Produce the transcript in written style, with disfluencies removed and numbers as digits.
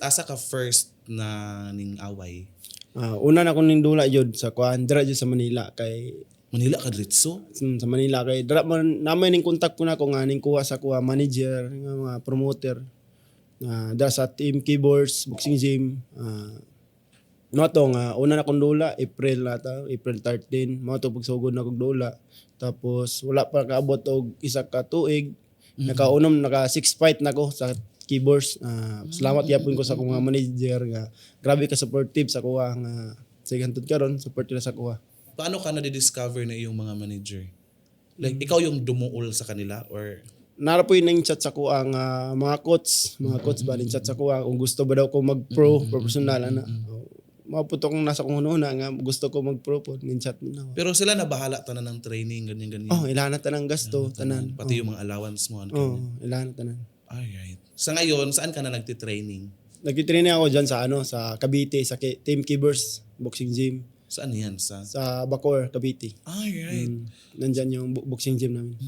Asa ka first na ning away? Ah, una na akong nindula jud sa kuan dira jud sa Manila kay Manila ka diretso? Sa Manila kay dira man namay ning kontak ko na ko nga ning kuha sa kuha manager nga mga promoter na dira sa Team Keyboards Boxing Gym. No to nga una na akong dula April na ta, April 13 mao to pagsugod na kog dula. Tapos wala pa kaabot og isa ka tuig, nakaunom, naka six fight na ko sa Keyboards. Salamat gyapon ko sa akong mga manager nga grabe ka supportive sa kuha nga sige hantod karon support nila sa kuha. Paano ka na-discover na iyong mga manager? Like, ikaw yung dumuol sa kanila or Nara po yung chat sa kuha nga mga coach ba ning chat sa kuha kung gusto ba daw ko mag-pro, professional ana. Mao po to kung nasa kong hunahuna nga gusto ko mag-pro po ning chat na ako. Pero sila na bahala tanan ng training, ganyan ganyan? Oh, ilahan na tanang gasto, tanan. Pati yung mga allowance mo, ano? Oh, ilahan na tanan. Alright. Sa ngayon, saan ka na nagti-training? Nagtitraining ako diyan sa ano, sa Cavite, sa Team Keyboards Boxing Gym. Saan yan? Sa Sa Bacoor, Cavite. Alright. Nandyan yung boxing gym namin.